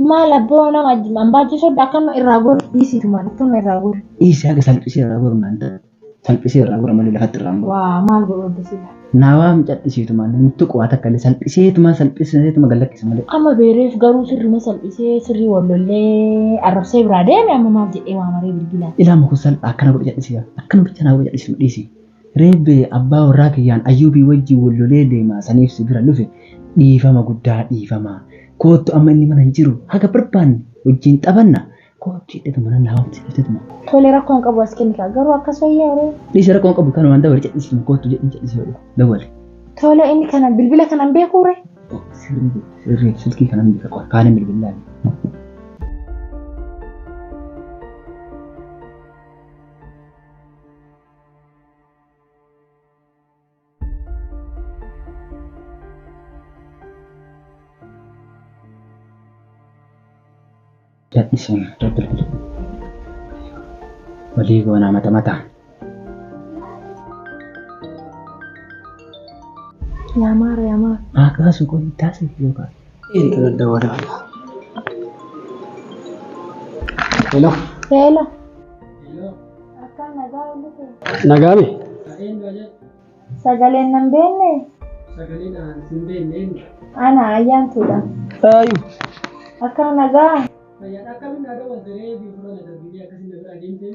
Maal abboo nama ambaachisoo akkama irraa goru dhiisituma akkama irraa goru. Dhiisi haga salphisee irraa goru naan ta'e. Salphisee irraa gora malee lafatti irraa hin goru. Waa maal godhu hordofsiisa. Naawaa cadhisiituma namni tuqu waa takka illee salphiseetuma salphiseetuma gad lakkisa malee. Amma beereef garuu sirrima salphisee sirrii wallollee arrabsee biraa deeme amma maal jedhee waa maree bilbilaan. Ilaama kun salphaa akkana godhu cadhisiisa. Akkana bicha naa godhu cadhisuma dhiisi. Reebbe abbaa warraa kiyyaan Ayyuubii wajjin wallolee deema saniif si bira dhufe dhiifama guddaa dhiifama. Koottu amma inni mana hin jiru haga barbaanne wajjin taphanna. Koottu jedhetuma nan haawwatti dhuftetuma. Tole rakkoon qabu as kenni garuu akkas wayyaa ree. Dhiisi rakkoon qabu kan waan dabale cadhisuma koottu jedhin cadhisee dawwale. Tole inni kana bilbila kanan beekuu ree. Sirrii sirrii silkii kanan beeka qofa kaanin bilbilaa. Cadhisuma bilbila. Walii goonaa mata mataan. Yaa maara yaa maara. Maa kaasu qoyi taasif yookaan. Intala dawwala. Hello. Hello. Akkam nagaa oolute. Nagaame. Sagaleen nan beekne Sagaleen aan sin beekne ana ayyaantuudha. Ayu. Akkam nagaa. Fayyaan akkamiin na dawwaltaree fi fuula na darbitee akkasiin na bira adeemtee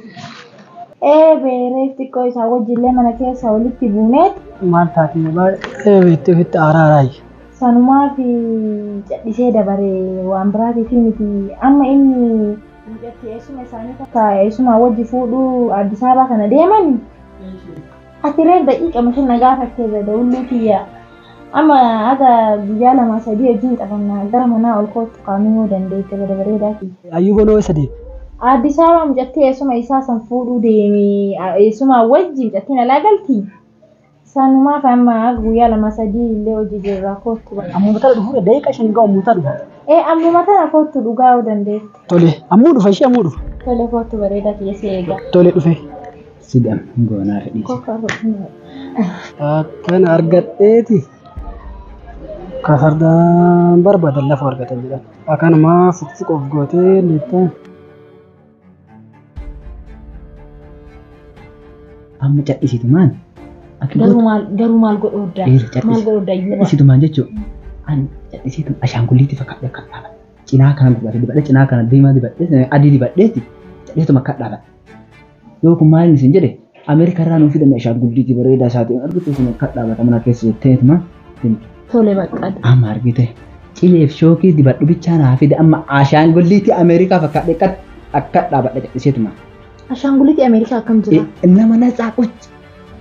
Ee beereef xiqqoo isaa wajjillee mana keessa walitti buuneet Maal taate baay'ee beektee ofitti aaraa araayi. sanumaa fi cadhisee dabare waan biraatii fi miti amma inni mucatti eessuma isaanii takka eessuma wajji fuudhuu Addis Ababaa kana deeman ati reef daqiiqa mashin na gaafattee bada hulluu kiyya amma aga guyyaa lama sadii wajjin qabannaa gara manaa ol kootu kaamuu yoo dandeette bada bareedaa kiyya. Ayyuu bonoo eessa deeme? Addis Ababaa mucattii eessuma isaa san fuudhuu deeme eessuma wajji mucattiin alaa galti. Sanumaaf amma guyyaa lama sadii illee hojii jirra kootu. Ammuma tana dhufuudha daqiiqa 5 gahu ammuma tana dhufa. Ee ammuma tana kootu dhugaa yoo dandeette. Tole ammuu dhufa ishee ammuu dhufa. Tole kootu bareedaa kiyya si eega. Tole dhufe. Sidam goonaa fedhiisi. Akkana argadheeti. Ka fardaan barbaadan lafa argatan jedhan. Akkanumaa fuqfuq of gootee leettaa. Amma cadhisiitumaan. Akki Garuu gootu maal garuu maal godhu hoddaa? Dhiira cadhisi. Maal godhu hoddaa iyyuu? Cadhisiitumaan jechuun an cadhisiitu ashaangulliitii fakkaatee akka dhaabadha. Cinaa kana gurraacha dibadhee cinaa kana diimaa dibadhee adii dibadheeti cadhisiituma akka dhaabadha. Yoo kun maal isin jedhe Ameerikaa irraa nuu fidame ashaangulliitii bareedaa isaatiin argitu kun akka dhaabata mana keessa jetteetuma himtu. Tole baqqaadha. Amma argite cileef shookii dibadhu bichaa naa fide amma ashaangulliitii Ameerikaa fakkaatee akka dhaabadha cadhiseetuma. Ashaangulliitii Ameerikaa akkam jira? Nama natsaa qochi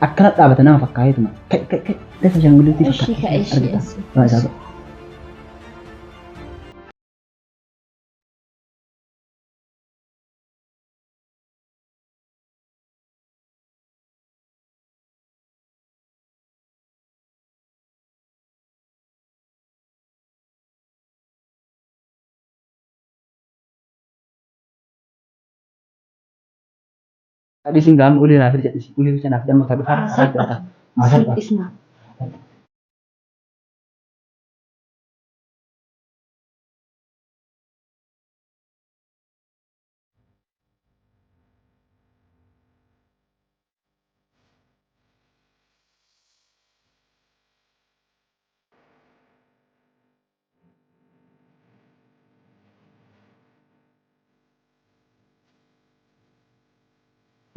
akkana dhaabata nama fakkaateetuma. Kai kai kai dafa ashaangulliitii Ishii ka fakkaatee ishii argita. ishii. Waa isaa Cadhisiin gaama ulee naaf fidi cadhisi. Ulee bicha naaf damma dhufaa. Salphata. Salphisna.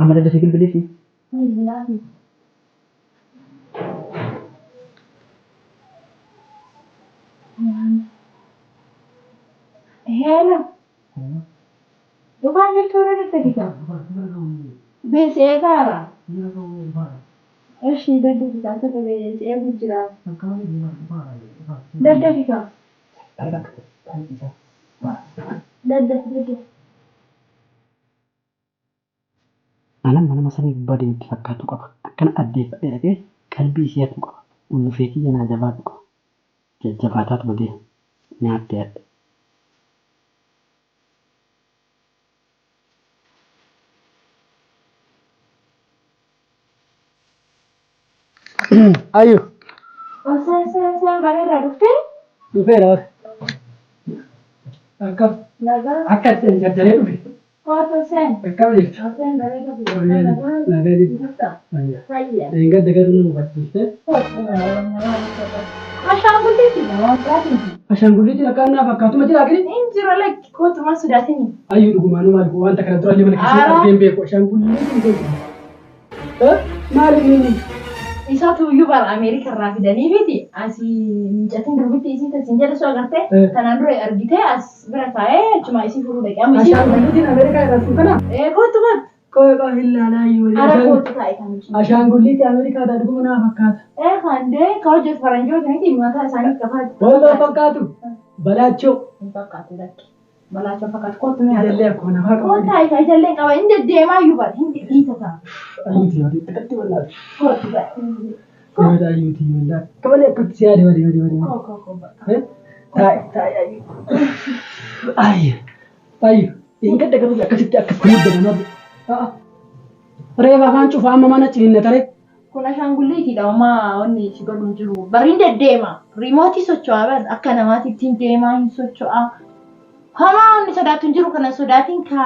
Amma dafee bilbileefi. Bilbilaafi. Hello. Dhufaan jirtu irra daddabitaa? Bees eegaara. Ishii daddabitaa sirra bees eegu jira. Daddabitaa. Daddafi daddafi. Anamma nama sanii gubbaa deemti fakkaatu qaba. Akkana addeeffadhee dhaqee qalbii ishee hatuu qaba. Ullufee kiyya naa jabaatu qaba. Jajjabaataatuma deema. Nyaatte hadha. Ayyu. Osoo osoo osoo bareedaa dhuftee? Dhufeera bara. Akkam. Nagaa. Akka ittiin jarjaree dhufe. Kootu seen. Akkam jirtu? Seen bareeda Fayyaa. Nagaa jirtu. Fayyaa. Fayyaa. Eeggadda garuu nu hubachiiste. Ashaangulliiti nama biraatiin. Ashaangulliitiin akka annaa fakkaatuma jira gini. Hin jiru lakki kootu maal sodaatini? Ayyuu dhugumaanuu maal wanta kana durallee mana keessatti argeen beeku ashaangulliitiin kun. Maali inni? Isaatu iyyuu bara Ameerika irraa fidanii miti asii mijatiin durbitti isii tasiin jedha soo agartee tanaan dura argitee as bira taa'ee achuma isii furuu dhaqee amma isii. Ashaangulliitiin Ameerikaa irraa sun kana? Kootu kootu. Qoy qoy illaalaa iyyuu. Ara kootu taa'e kan ibsu. Ashaangulliitii Ameerikaa irraa dhuguma naa fakkaata. Kandee ka hojjetu faranjoota miti mataa isaanii kafaatu. Wanta fakkaatu balaachoo. Hin fakkaatu lakki. Balaachoo fakkaatu kootu mi'a. Ijallee akkuma namaa qaba. Kootu taa'e ijallee qaba hin deddeemaa iyyuu bara hin dhiisa ta'a. Ayyuutii yoo xiqqatti wallaatu. Kootu ba'a. Yoo ayyuutii wallaatu. Kabalee akkatti si yaade malee malee malee. Koo koo koo ba'a. Taa'e taa'e ayyuu. Ayyu ayyu. Hin gadda garuu akkasitti akkasitti mudda nama. Reefa afaan cufaa amma mana ciniinna taree. Kun ashaangulliitiidha homaa wanni si godhu hin jiru. Bariin deddeema. Riimootii socho'aa bar akka namaatti ittiin deemaa hin socho'aa. Homaa wanni sodaatu hin jiru kana sodaatiin ka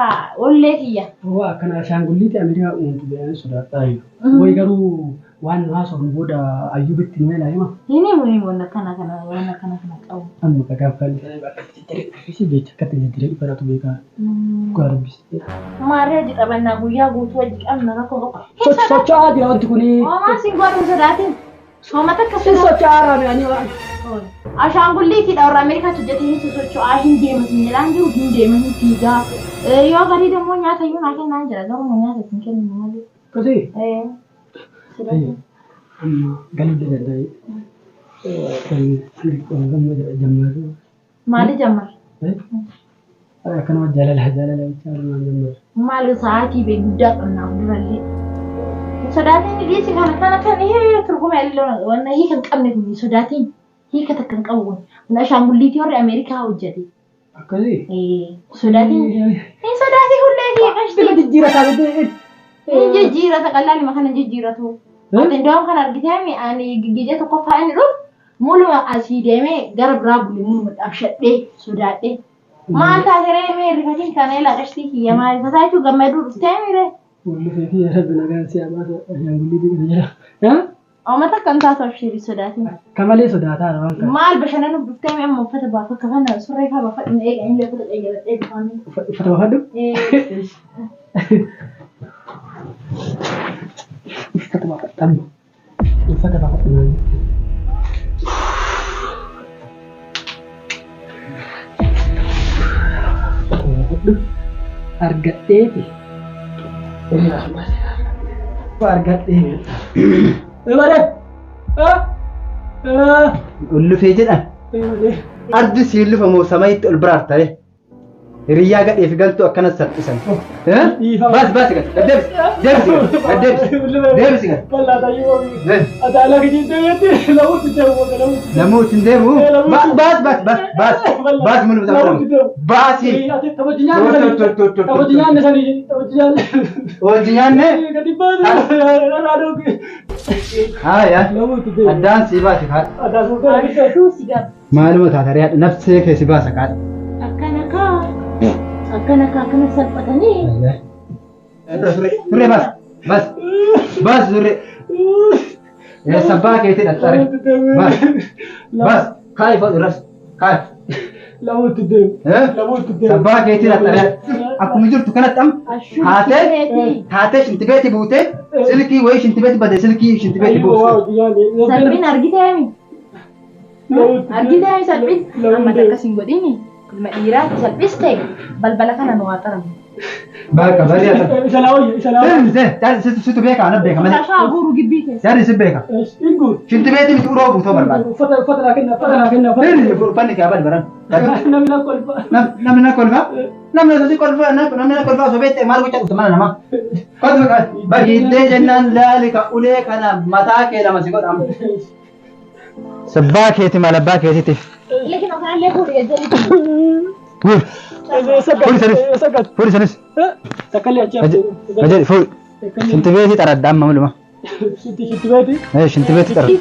ollee kiyya. Waa akkana ashaangulliitii Ameerikaa uumtu jedhanii sodaadhaa jiru. Wayi garuu waan nu haasofnu booda ayyuubitti nu elaa hima. Hin himu himu wanna kana kana wanna kana kana qabu. Amma gaafa akkatti jijjiiree dhufeesi jecha akkatti jijjiiree dhufanatu beekaa. Dhugaa dubbistee. Maarree hojii qabannaa guyyaa guutuu hojii qabna rakkoo qabu. Socho'aa jira wanti kuni. Homaa siin godhu sodaatiin. Homa takka Sin socho'aa raame ani waan. Ashaangulliitiidha warra Ameerikaatti hojjetee hin socho'aa hin deema sin jedhaan jiru hin deema hin fiigaa. Yoo garii immoo nyaata iyyuu naa kennaan jira garuu nyaata ittiin kennu malee. Akkasii. Amma galuu danda'e. Jammarru. Maali jammar? Akkanuma jaalala jaalala jechaa maal jammarru. Maali sa'aatii bee guddaa qabnaa durallee. Sodaatiin dhiisi kana kana kan turguma illee wanna hiika hin qabne kun sodaatiin hiika takka hin qabu kun. Kun ashaangulliitii warri Ameerikaa hojjete. Akkasii. Sodaatiin hin sodaatiin hullee kiyya qashti. Jijjiira taatee. Hin jijjiirata qal'aalima kana jijjiiratu. Ati iddoo kana argitee ani gija tokkoffaa inni dhufu muluma asii deemee gara biraa bulee muluma dhabshadhee sodaadhee. Maal taate ree mee rifatiin kana ilaa qashtii kiyya maal rifataa jechuun gammaduu dhuftee miree. Walli feetii rabbi nagaan si habaasa ashaangulliitii kana jira. Uummata akkam taatu abshiirii sodaatiin. Akka malee sodaataa waan kana. Maal bashannanuuf dhuftee mee amma uffata baafa kafana surree faa baafadhu na eega inni uffata qayyaradhee dhufaanii. Uffata baafadhu? Uffata baafadhu amma. Uffata baafadhu naani. Uffata baafadhu. Argadheeti. Argadhee. Malee. Ullufee jedhan. Ardi siin lufamoo samayitti ol biraar ta'e. Hiriyyaa gadheef galtuu akkanas salphisan. Baas baas gad deebisi deebisi gad deebisi deebisi gad. Lamuutti hin deemu. Baas baas baas baas baas mul'u baasi. Hojii nyaanne. Haaya. Addaan sii baasi kaadha. Maaluma taata re'aadha nafsee kee si baasa kaadha. Akkana kaa akkana kaa akkana salphatanii. Surree baas baas baas surree. Sabbaa keetii dhaxxare. Baas baas kaayi fadhu irras kaayi. Sabbaa keetii dhaxxare. Akkuma jirtu kanatti amma haatee haatee shintibeeti buutee silkii wayii shintibeeti bade silkii shintibeeti buuste. Salphin argiteemi. Argiteemi salphin. Amma akkas hin godhini. Ilma dhiiraati salphiste balbala kana nu haa xaramu. Bakka bari'ata. Situ beeka ana beeka malee. Qoshashaa guuru gibbii keessa. Jarri si beeka. Shintibeeti miti uroo guutoo barbaada. Uffanni kee abal baran. Namni na kolfa. Namni osoo si kolfa namni na kolfa osoo beekte maal gochaa dhufte mana namaa. Kolfa bagiiddee jennaan laali ka ulee kana mataa kee lama si godha. Sabbaa keeti maal abbaa keetiitiif. Lekin okanallee fuudhi ejjalitti. Fuudhi. Fuudhi sanis. Fuudhi sanis. Ajali fuudhi. Shintibeeti xaradda amma mul'uma. Shintibeeti? Shintibeeti xaradda.